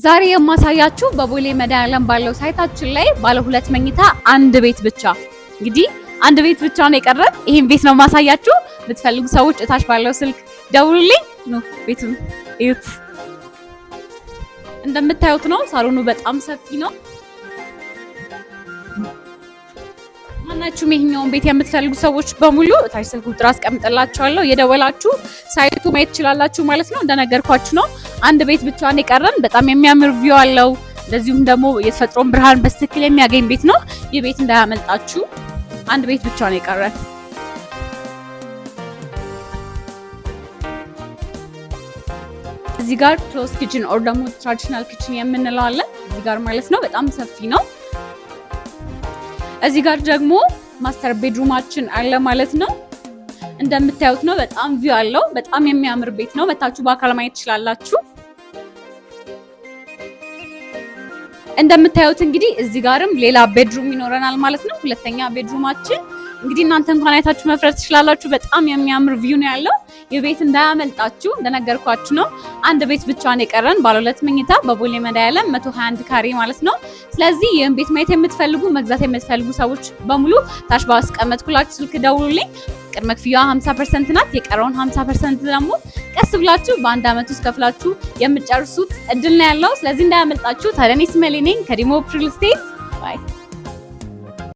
ዛሬ የማሳያችሁ በቦሌ መድኃኒዓለም ባለው site ኣችን ላይ ባለ ሁለት መኝታ አንድ ቤት ብቻ፣ እንግዲህ አንድ ቤት ብቻ ነው የቀረን። ይሄን ቤት ነው የማሳያችሁ። የምትፈልጉ ሰዎች እታች ባለው ስልክ ደውሉልኝ። ኑ ቤቱን እዩት። እንደምታዩት ነው። ሳሎኑ በጣም ሰፊ ነው። ማናችሁም ይሄኛውን ቤት የምትፈልጉ ሰዎች በሙሉ እታች ስልክ ቁጥር አስቀምጥላችኋለሁ። እየደወላችሁ site ኡ ማየት ትችላላችሁ ማለት ነው። እንደነገርኳችሁ ነው፣ አንድ ቤት ብቻ ነው የቀረን። በጣም የሚያምር view አለው። እንደዚሁም ደግሞ የተፈጥሮን ብርሃን በትክክል የሚያገኝ ቤት ነው። ይህ ቤት እንዳያመልጣችሁ። አንድ ቤት ብቻ ነው የቀረን። እዚህ ጋር closed kitchen or ደግሞ traditional kitchen የምንለው አለ እዚህ ጋር ማለት ነው። በጣም ሰፊ ነው። እዚህ ጋር ደግሞ master bedroom ኣችን አለ ማለት ነው። እንደምታዩት ነው። በጣም view አለው። በጣም የሚያምር ቤት ነው። መታችሁ በአካል ማየት ትችላላችሁ። እንደምታዩት እንግዲህ እዚህ ጋርም ሌላ bedroom ይኖረናል ማለት ነው። ሁለተኛ bedroom ኣችን እንግዲህ እናንተ እንኳን አይታችሁ መፍረድ ትችላላችሁ። በጣም የሚያምር view ነው ያለው። ይህ ቤት እንዳያመልጣችሁ። እንደነገርኳችሁ ነው፣ አንድ ቤት ብቻ ነው የቀረን፣ ባለ ሁለት መኝታ በቦሌ መድኃኒዓለም 121 ካሬ ማለት ነው። ስለዚህ ይህን ቤት ማየት የምትፈልጉ፣ መግዛት የምትፈልጉ ሰዎች በሙሉ ታች ባስቀመጥኩላችሁ ስልክ ደውሉልኝ። ቅድመ ክፍያዋ 50% ናት። የቀረውን 50% ደግሞ ቀስ ብላችሁ በአንድ አመት ውስጥ ከፍላችሁ የምትጨርሱት እድል ነው ያለው። ስለዚህ እንዳያመልጣችሁ። ታዲያ እኔ ስመሌ ነኝ ከዲሞ real estate። Bye.